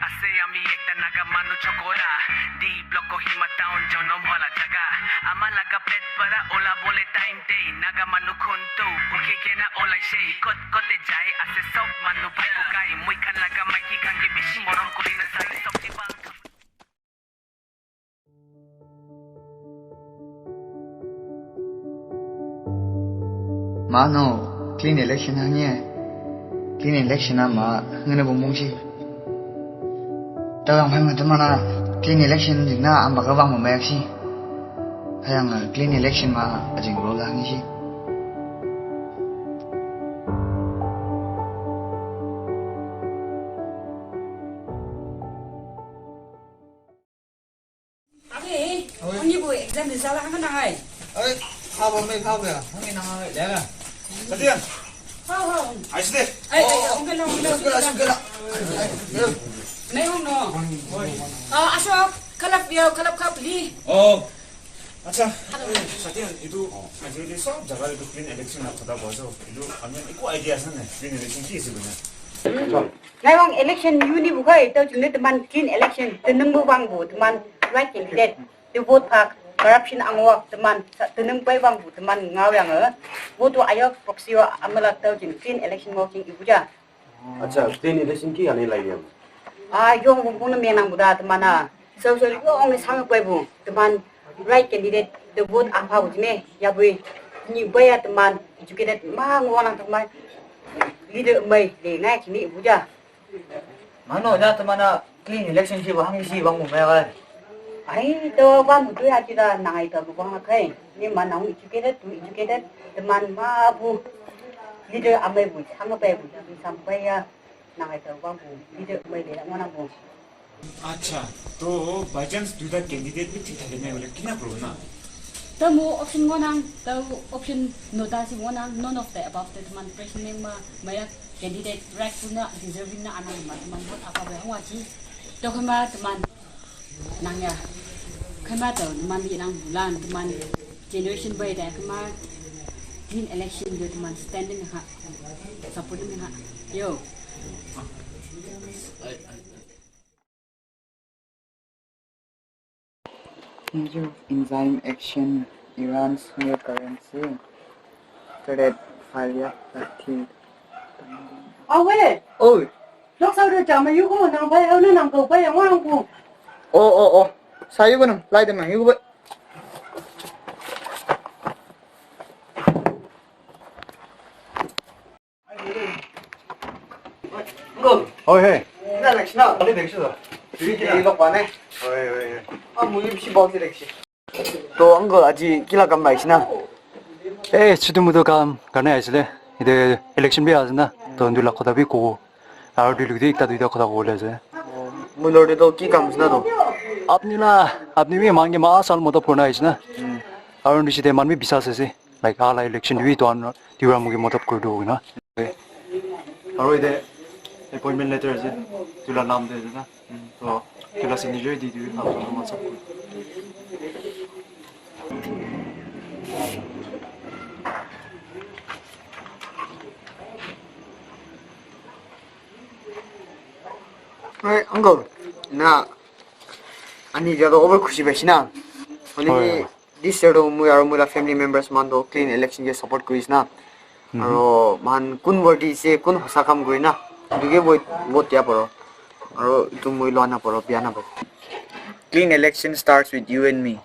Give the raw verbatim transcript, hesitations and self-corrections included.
Ase ami ekta Naga manu chokora, D block Kohima town jonom hola jaga. Ama laga pet para ola bole time te Naga manu khuntu bukhi kena olai sei kot kote jai ase sob manu bhai bukai mui khan laga maiki khan ke bishi morom kuri na sai sob jibang. Mano, clean election hangye. Clean election ama ngene bumung si. Tawang phai mata mana clean election jingna amba ka bang mamayak si. Hayang clean election ma ajing role hangye si. Abi, oi. Ang ibu exam result ang na hai. Oi, haba mai haba ya. Ang ina hai lega. Sadian. Hau hau. Aisde. Ai ai, ang kala ang kala. Sugala sugala. Mai hong no. Ah, Ashok, kalap biau, kalap kap li. Oh. Acha. Sadian itu aja di sob jaga itu clean election na kota bojo. Itu ami iku idea sana clean election ki sih benar. Ngai wang election uni bukai tau chungne teman clean election tenung bu bang bu teman right candidate te vote phak corruption angwak teman tenung pai bang bu teman ngau yang eh vote wa ayok proxy wa amala tau chin clean election mo chin ibuja. Acha, clean election ki ane lai yang. Ah, yong bu bu na menang buda teman ah. Sau sau yong me sang pai bu teman right candidate the vote apa bu jine ya bu ni baya teman educated ma ngwang teman leader mai le ngai chini ibuja. Mano da teman a clean election si bahang si bang mu mega. Ai to bang mu tu ya kita nang ai to bang kai. Ni ma nang educated tu educated teman ma bu leader amai bu sama pai bu sampai ya nang ai to bang bu leader mai le mana bu. Acha, to by chance duita candidate bi thik thake nai bole kina problem na? Tamo option ngonang, tau option nota si ngonang, none of the above te teman president ma maya candidate right puna deserving na anang ma teman vote apa be hong achi. To kema teman nang ya. Kema to teman di nang bulan teman generation by da kema clean election do teman standing ha supporting ha. Yo. Enzyme action Iran's new currency. Trade failure thirty. Awe. Oh. Lok sau de jama yuko nang bai au na nang ko bai yang wang ko. Oh oh oh. Sayu ko nang lai de nang yuko. Uncle. Oi, hey. Ina election na, kali election da. Three K lok pa ne. Oi, oi, oi. Ah, mui bisi bol election. To uncle aji kila kam bai sina. Eh, chutu mutu kam karne aisile. Ide election bi asina. To ndu la kotha bi ko. Aru dui luk di ekta duita kotha ko le ase. Mui lor de to ki kam sina to. Apni la, apni bi man ke ma sal moto purna aisina. Aru ndu side man bi bisas ase. Like ala election wi to an tiwa mugi motab kuri do na. Aro ide appointment letter ase, tula naam de ase na. To tula signature di dibi, aru nama sab kuri. Hey, uncle, na ani jado over khushi paisi na. Hoi, hoi. This year to mui aro mui la family members man to clean election ke support kuris na. Aro man kun worthy se kun hosa kam kuri na. Duge vote vote dia paro. Aro itu mui lo ana paro biana paro. Clean election starts with you and me.